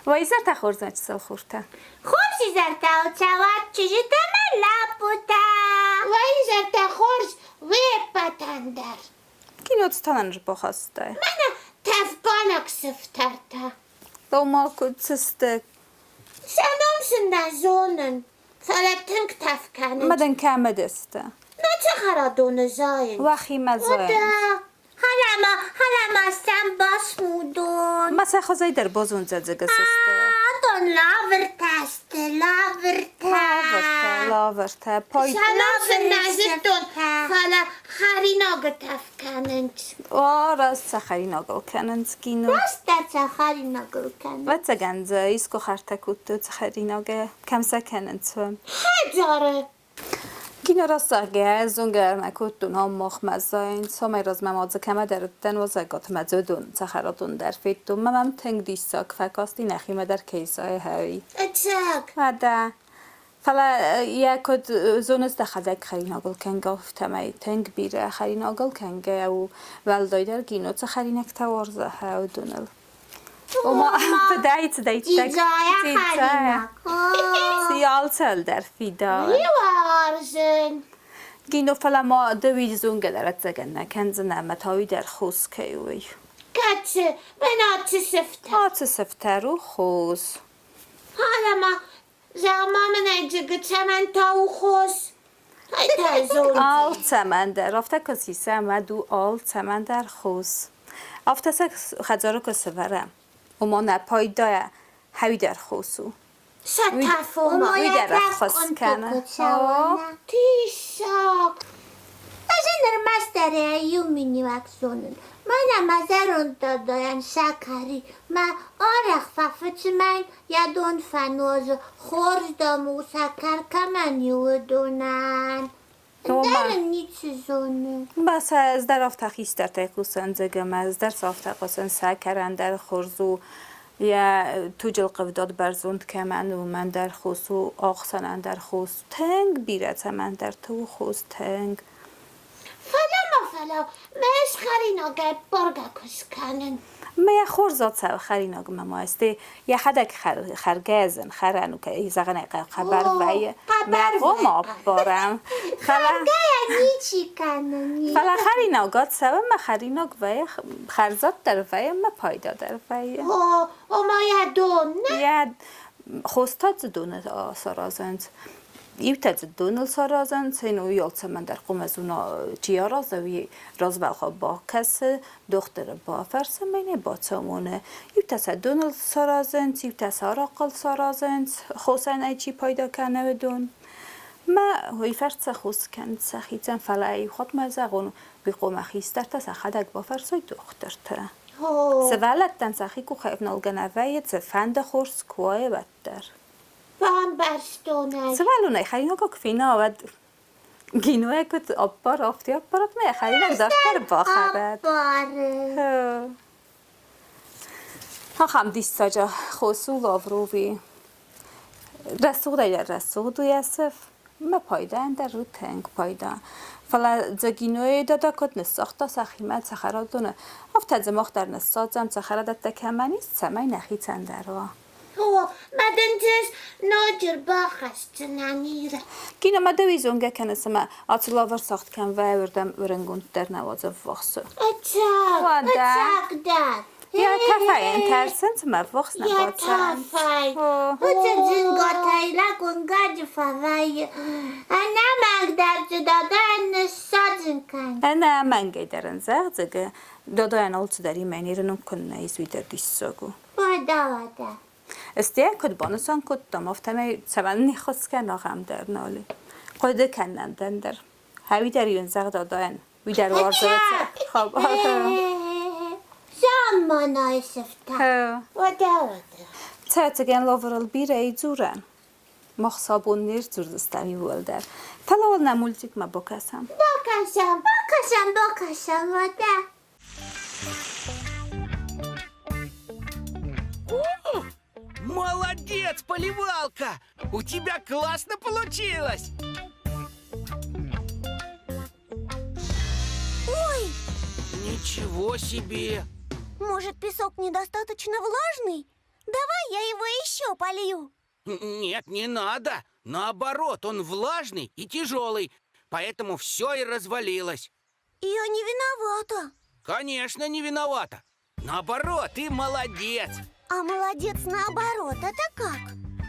Уӕ изӕртӕ хорз, мӕ чысыл хуртӕ. Хорз изӕртӕ цӕуӕд чызджытӕ мӕ лӕппутӕ. Уӕ изӕртӕ хорз уе ппӕтӕн дӕр. Киноцытӕн ӕрбахастай. Мӕнӕ тӕфгӕнӕг сыфтӕртӕ. Ома куыд цы сты? Сӕ ном сын нӕ зонын, фӕлӕ тынг тӕф кӕнынц. Мадӕн кӕмӕ сты? Нӕ цӕхӕрадоны зайынц. Уӕхимӕ зайынц. Халама, халама сӕм басмудон. Ма сӕ хуызӕй дӕр бозондзӕдзӕгӕ сты. Адон лавртӕ сты, лавртӕ. Лавртӕ, лавртӕ. Сӕ ном сын нӕ зыдтон, фӕлӕ хӕринагы тӕф кӕнынц. О, раст сӕ хӕринагыл кӕнынц кино. Раст дӕр сӕ хӕринагыл кӕнынц. Ӕвӕццӕгӕн дзы искуы хӕртӕ кодтой хӕринагӕй. Кӕм сӕ кӕнынц? Хӕдзары. Кинорасагӕ зонгӕ ӕрмӕ кодтон аммахмӕ зайын, цӕмӕй размӕ ма дзы кӕмӕдӕр уыдтӕн уазӕгуат ӕмӕ дзы уыдон цӕхӕрадон дӕр федтон. Мӕ мӕм тынг диссаг фӕкасти, нӕхимӕ дӕр кӕй зайы, уый. Ӕцӕг? Уӕдӕ. Фӕлӕ йӕ куыд зоныс дӕхӕдӕг хӕринагыл кӕнгӕ, афтӕмӕй тынг бирӕ хӕринагыл кӕнгӕ у, уӕлдайдӕр кино цы хӕринӕгтӕ уарзы, уыдоныл. Ома фыдӕй цыдӕйттӕ Дзидзайӕ хӕринаг. Ци алцӕлдӕр фидар. Уарзын. Гино, фӕлӕ ма ды уый зонгӕ дӕр ӕцӕгӕн нӕ кӕндзынӕ ӕмӕ та уый дӕр хос кӕй у. Кӕцы? Мӕн ацы сыфтӕр. Ацы сыфтӕр у хос. Фӕлӕ ма зӕгъ-ма мын ӕй, Дзыгы, цӕмӕн та у хос? Алцӕмӕн дӕр, афтӕ куы сисӕм, уӕд у алцӕмӕн дӕр хос. Афтӕ сӕ хӕдзары куы сӕвӕрӕм, ома нӕ пайдайӕ хӕуидӕр хос у. Сӕ тӕфома. Уый дӕр ӕххуыс кӕны. Диссаг! Ӕз нырмӕстдӕр иу миниуӕг зонын. Мӕнӕ мӕ зӕронд дадайӕн сӕкӕри мӕ арӕх фӕфыцы мӕн йӕ дон фӕнозы, хорз, дам, у, сӕкӕр кӕмӕн и, уыдонӕн. Ӕндӕр ын ницы зоны. Ба сӕ ӕз дӕр афтӕ хистӕртӕй хъусын дзӕгӕмӕ, ӕз дӕр сӕ афтӕ хъусын, сӕкӕрӕн дӕр хорз у, йӕ туджы лхъывдад бӕрзонд кӕмӕн у, уымӕн дӕр хос у, ахсӕнӕн дӕр хос. Тынг бирӕ цӕмӕндӕрты у хос, тынг. Фӕлӕ ма фӕлӕ мӕ ӕз хӕринагӕй бӕргӕ куы скӕнын. Мӕ хорз ацӕуы хӕринагмӕ ма сты. Йӕхӕдӕг хӕргӕ зын хӕрӕн у, кӕй зӕгъын ӕй хъӕуы, хъӕбӕр вӕййы. Мӕ хъом аппарӕм. Хӕргӕйӕ ничи кӕны. Фӕлӕ хӕринаг ацӕуы мӕ хӕринаг вӕййы, хӕрзаддӕр вӕййы ӕмӕ пайдадӕр вӕййы. О, ома йӕ дон, нӕ? Йӕ хостӕ дзы доны саразынц. Иутӕ дзы доныл саразынц, ин уый алцӕмӕн дӕр хъуамӕ зона, чи араза, уый развӕлгъау бакӕсы, дохтыры бафӕрсы ӕмӕ йын ӕй бацамоны. Иутӕ сӕ доныл саразынц, иутӕ сӕ арахъхъыл саразынц, хосӕн ӕй чи пайда кӕны, уыдон. Мӕ уый фӕрцы хос кӕнынц сӕхицӕн, фӕлӕ иу хатт ма зӕгъон, уый хъуамӕ хистӕртӕ сӕхӕдӕг бафӕрсой дохтырты. Сывӕллӕттӕн сӕхи къухӕй ӕвналгӕ нӕ вӕййы, цыфӕнды хорз куы уай, уӕддӕр. Бамбӕрстон ӕй. Сывӕллонӕй хӕринаг куы фена, уӕд кинойӕ куыд аппар, афтӕ аппарат ма йӕ хӕринаг дарддӕр бахӕрӕд. Аппары. Ахӕм диссаджы хос у Лаврови. Рӕсугъдӕй дӕр рӕсугъд у йӕ сыф. Мӕ пайда ӕндӕр у тынг пайда. Фӕлӕ Дзагинойы дада куыд ныссагъта сӕхимӕ цӕхӕрадоны, афтӕ дзы мах дӕр ныссадзӕм, цӕхӕрадӕттӕ кӕмӕн ис, цӕмӕй нӕхицӕн дӕр уа. О, мӕ дын ноджы рбахӕсдзынӕн Ирӕ. Кино ма дӕуи зонгӕ кӕныс ӕмӕ аци лавар цагъд кӕм вӕййы, уырдӕм уырынгонд дӕр нӕ уадзы ӕввахс. Ӕцӕг, ӕцӕг дӕр. Йӕ тӕфӕй тӕрсынц ӕмӕ ӕввахс нӕ Йӕ бацӕуынц. тӕфӕй. Уыцы дзынготӕй лӕг уынгӕджы фӕвӕййы. Ӕнӕмӕнг дӕр дзы дадайӕн ныссадзын кӕн. Ӕнӕмӕнгӕй дӕр ын зӕгъдзӕгӕ, дадайӕн алцыдӕр имӕ нирынон куыннӕ ис, уый дӕр диссаг у. Уӕдӕ, уӕдӕ. Стӕй куыд банысан кодтам, афтӕмӕй цӕмӕн ныххуысгӕ ахӕм дӕр нал и. Хъуыды кӕнӕн дӕр. Ӕви дӕр иу зӕгъдадайӕн, уый дӕр уарзы хабар. Замманайы сыфтӕ. Уӕдӕ, уӕдӕ. Цӕцӕгӕн лаврыл бирӕ и дзурӕн. Мах сӕ бон не сдзурдзыстӕм иууылдӕр. Фӕлӕ уал нӕ мультикмӕ бакӕсӕм. Бакӕсӕм, бакӕсӕм, бакӕсӕм, уӕдӕ. Молодец, поливалка! У тебя классно получилось! Ой! Ничего себе! Может, песок недостаточно влажный? Давай я его еще полью. Нет, не надо. Наоборот, он влажный и тяжелый, поэтому все и развалилось. Я не виновата. Конечно, не виновата. Наоборот, ты молодец. А молодец наоборот, это как?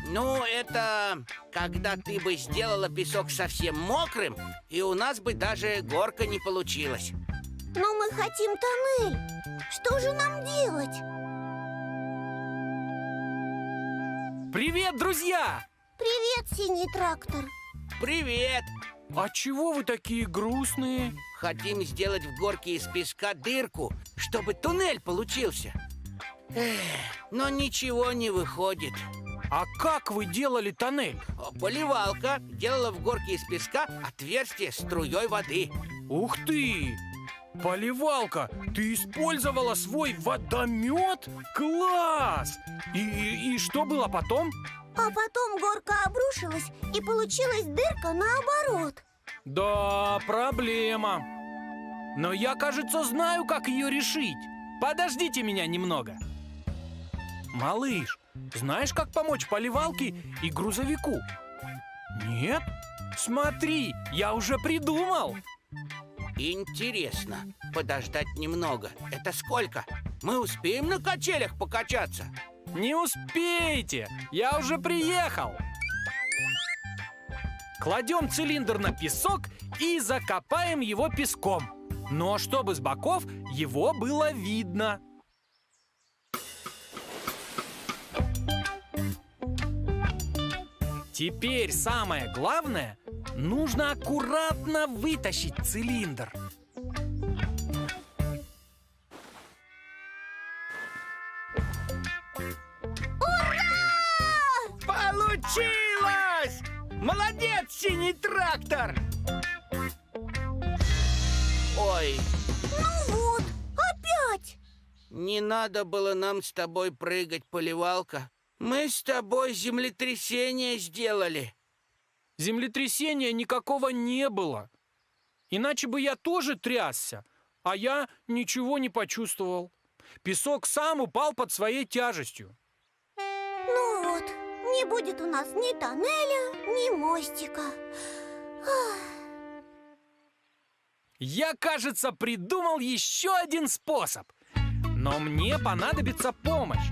Ну, это когда ты бы сделала песок совсем мокрым, и у нас бы даже горка не получилась. Но мы хотим тоннель. Что же нам делать? Привет, друзья! Привет, синий трактор. Привет! А чего вы такие грустные? Хотим сделать в горке из песка дырку, чтобы туннель получился. Эх, но ничего не выходит. А как вы делали тоннель? Поливалка делала в горке из песка отверстие струей воды. Ух ты! Поливалка, ты использовала свой водомет? Класс! И что было потом? А потом горка обрушилась, и получилась дырка наоборот. Да, проблема. Но я, кажется, знаю, как ее решить. Подождите меня немного. Малыш, знаешь, как помочь поливалке и грузовику? Нет? Смотри, я уже придумал. Интересно, подождать немного. Это сколько? Мы успеем на качелях покачаться? Не успеете, я уже приехал. Кладем цилиндр на песок и закопаем его песком. Но чтобы с боков его было видно. Теперь самое главное, нужно аккуратно вытащить цилиндр. Ура! Получилось! Молодец, синий трактор! Ой! Ну вот, опять! Не надо было нам с тобой прыгать, поливалка. Мы с тобой землетрясение сделали. Землетрясения никакого не было. Иначе бы я тоже трясся, а я ничего не почувствовал. Песок сам упал под своей тяжестью. Ну вот, не будет у нас ни тоннеля, ни мостика. Ах. Я, кажется, придумал еще один способ. Но мне понадобится помощь.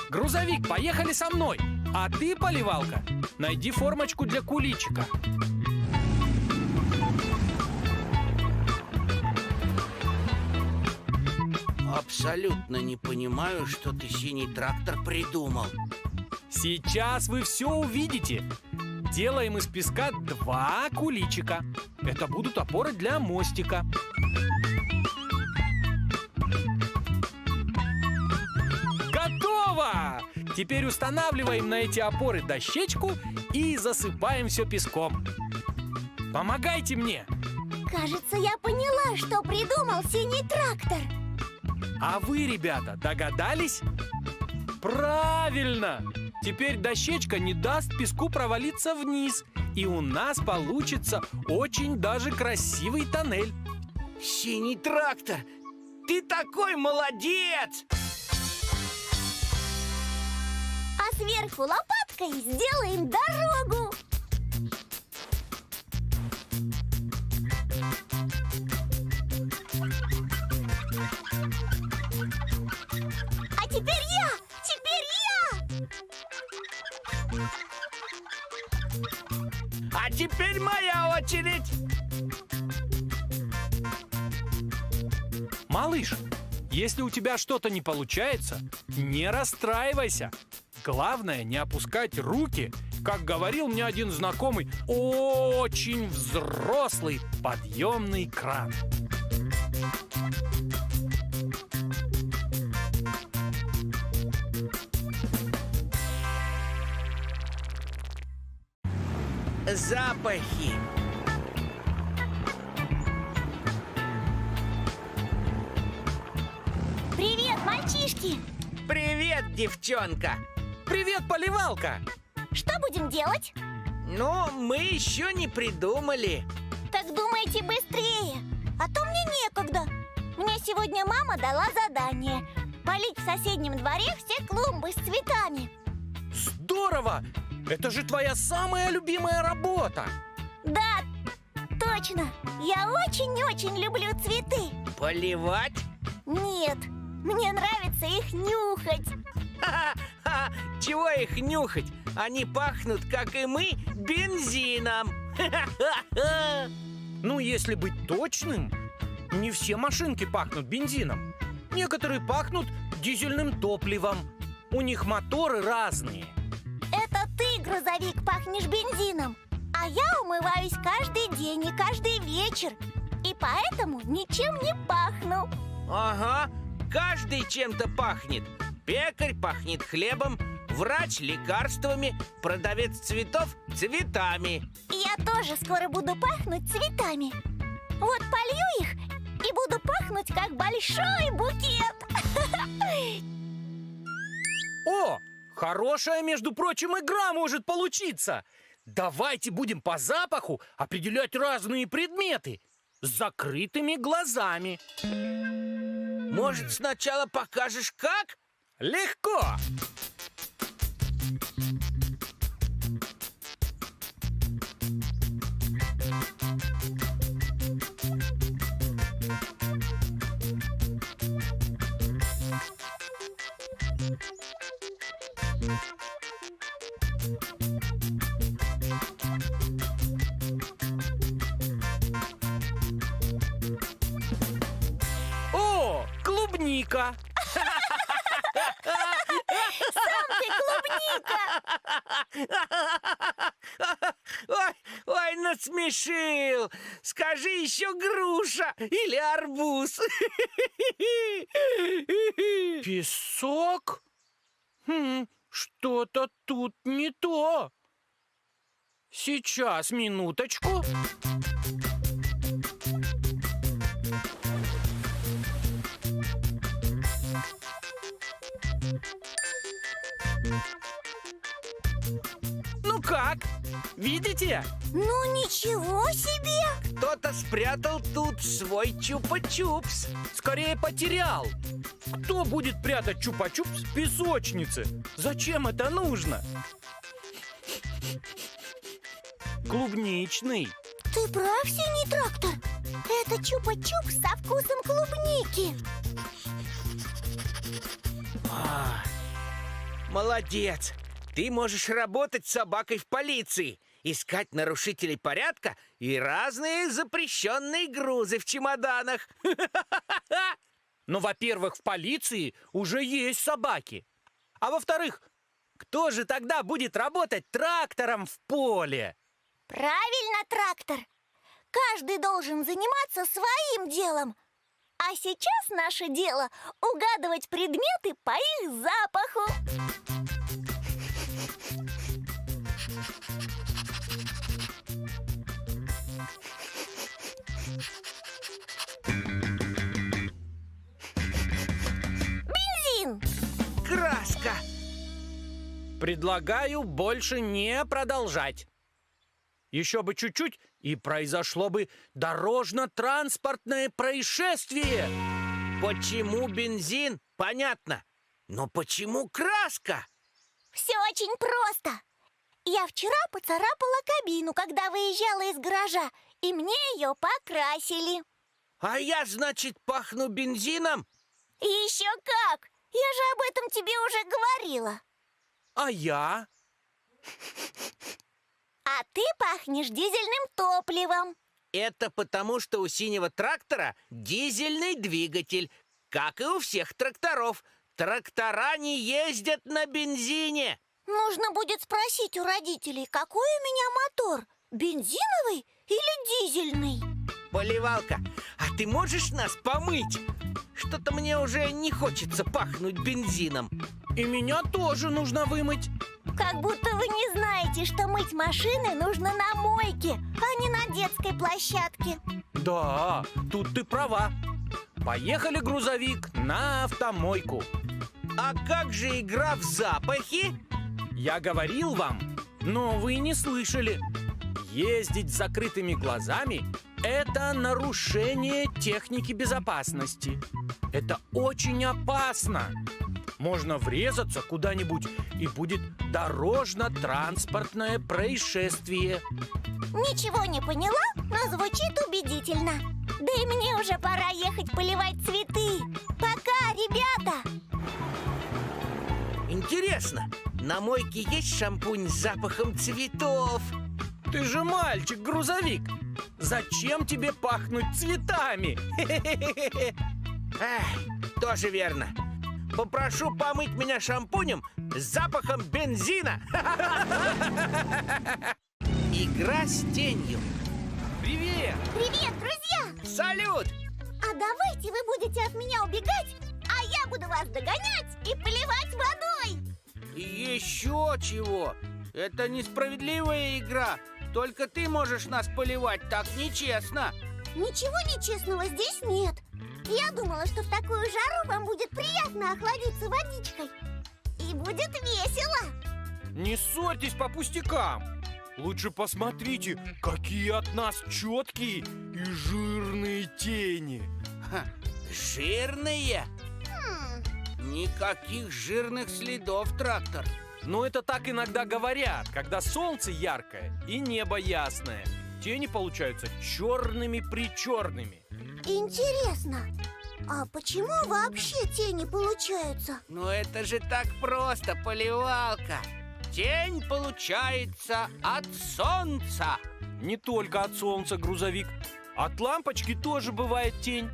Грузовик, поехали со мной. А ты, поливалка, найди формочку для куличика. Абсолютно не понимаю, что ты, синий трактор, придумал. Сейчас вы все увидите. Делаем из песка 2 куличика. Это будут опоры для мостика. Готово! Теперь устанавливаем на эти опоры дощечку и засыпаем все песком. Помогайте мне! Кажется, я поняла, что придумал синий трактор. А вы, ребята, догадались? Правильно! Теперь дощечка не даст песку провалиться вниз, и у нас получится очень даже красивый тоннель. Синий трактор, ты такой молодец! А сверху лопаткой сделаем дорогу. А теперь я! Теперь я! А теперь моя очередь! Малыш, если у тебя что-то не получается, не расстраивайся. Главное, не опускать руки, как говорил мне один знакомый, очень взрослый подъемный кран. Запахи. Привет, мальчишки! Привет, девчонка! Привет, поливалка! Что будем делать? Ну, мы еще не придумали. Так думайте быстрее, а то мне некогда. Мне сегодня мама дала задание полить в соседнем дворе все клумбы с цветами. здорово! Это же твоя самая любимая работа! Да, точно! Я очень-очень люблю цветы! Поливать? Нет, мне нравится их нюхать! Ха-ха! Чего их нюхать? Они пахнут, как и мы, бензином! Ха-ха-ха! Ну, если быть точным, не все машинки пахнут бензином. Некоторые пахнут дизельным топливом. У них моторы разные. Это ты, грузовик, пахнешь бензином. А я умываюсь каждый день и каждый вечер. И поэтому ничем не пахну. Ага, каждый чем-то пахнет. Пекарь пахнет хлебом, врач лекарствами, продавец цветов цветами. Я тоже скоро буду пахнуть цветами. Вот полью их и буду пахнуть, как большой букет. О, хорошая, между прочим, игра может получиться. Давайте будем по запаху определять разные предметы с закрытыми глазами. Может, сначала покажешь, как? Легко! О, клубника! Сам ты клубника! Ой, ой, насмешил! Скажи еще груша или арбуз. Песок? Хм, что-то тут не то. Сейчас, минуточку. Ну как? Видите? Ну ничего себе! Кто-то спрятал тут свой чупа-чупс. Скорее потерял. Кто будет прятать чупа-чупс в песочнице? Зачем это нужно? Клубничный. Ты прав, синий трактор. Это чупа-чупс со вкусом клубники. А, молодец! Ты можешь работать с собакой в полиции, искать нарушителей порядка и разные запрещенные грузы в чемоданах. Но, во-первых, в полиции уже есть собаки. А во-вторых, кто же тогда будет работать трактором в поле? Правильно, трактор. Каждый должен заниматься своим делом. А сейчас наше дело угадывать предметы по их запаху. Бензин! Краска! Предлагаю больше не продолжать. Еще бы чуть-чуть, и произошло бы дорожно-транспортное происшествие. Почему бензин? Понятно. Но почему краска? Все очень просто. Я вчера поцарапала кабину, когда выезжала из гаража, и мне ее покрасили. А я, значит, пахну бензином? Еще как! Я же об этом тебе уже говорила. А я? А ты пахнешь дизельным топливом. Это потому, что у синего трактора дизельный двигатель, как и у всех тракторов. Трактора не ездят на бензине. Нужно будет спросить у родителей, какой у меня мотор, бензиновый или дизельный? Поливалка, а ты можешь нас помыть? Что-то мне уже не хочется пахнуть бензином. И меня тоже нужно вымыть. Как будто вы не знаете, что мыть машины нужно на мойке, а не на детской площадке. Да, тут ты права. Поехали, грузовик, на автомойку. А как же игра в запахи? Я говорил вам, но вы не слышали. Ездить с закрытыми глазами – это нарушение техники безопасности. Это очень опасно. Можно врезаться куда-нибудь, и будет дорожно-транспортное происшествие. Ничего не поняла, но звучит убедительно. Да и мне уже пора ехать поливать цветы. Пока, ребята! Интересно, на мойке есть шампунь с запахом цветов? Ты же мальчик-грузовик. Зачем тебе пахнуть цветами? Эх, тоже верно. Попрошу помыть меня шампунем с запахом бензина. Игра с тенью. Привет! Привет, друзья! Салют! А давайте вы будете от меня убегать, а я буду вас догонять и поливать водой! Еще чего? Это несправедливая игра. Только ты можешь нас поливать, так нечестно. Ничего нечестного здесь нет. Я думала, что в такую жару вам будет приятно охладиться водичкой. И будет весело. Не ссорьтесь по пустякам. Лучше посмотрите, какие от нас четкие и жирные тени. Ха, жирные? Никаких жирных следов, трактор. Но это так иногда говорят, когда солнце яркое и небо ясное. Тени получаются черными-причерными. Интересно, а почему вообще тени получаются? Ну это же так просто, поливалка. Тень получается от солнца. Не только от солнца грузовик. От лампочки тоже бывает тень.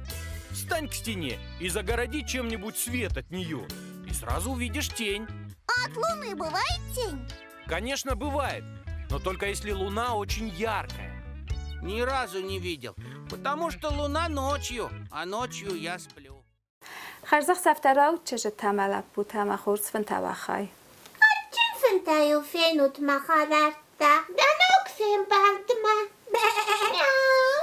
Стань к стене и загороди чем-нибудь свет от нее. И сразу увидишь тень. А от луны бывает тень? Конечно, бывает, но только если луна очень яркая. Ни разу не видел, потому что луна ночью, а ночью я сплю. Хӕрзӕхсӕв рау чызджытӕ мӕ лӕппутӕ мӕ хорз фынтӕ уӕ хай. Адджын фынтӕ-иу фенут, мӕ хӕлӕрттӕ. До ног фембӕлдмӕ! Мяу!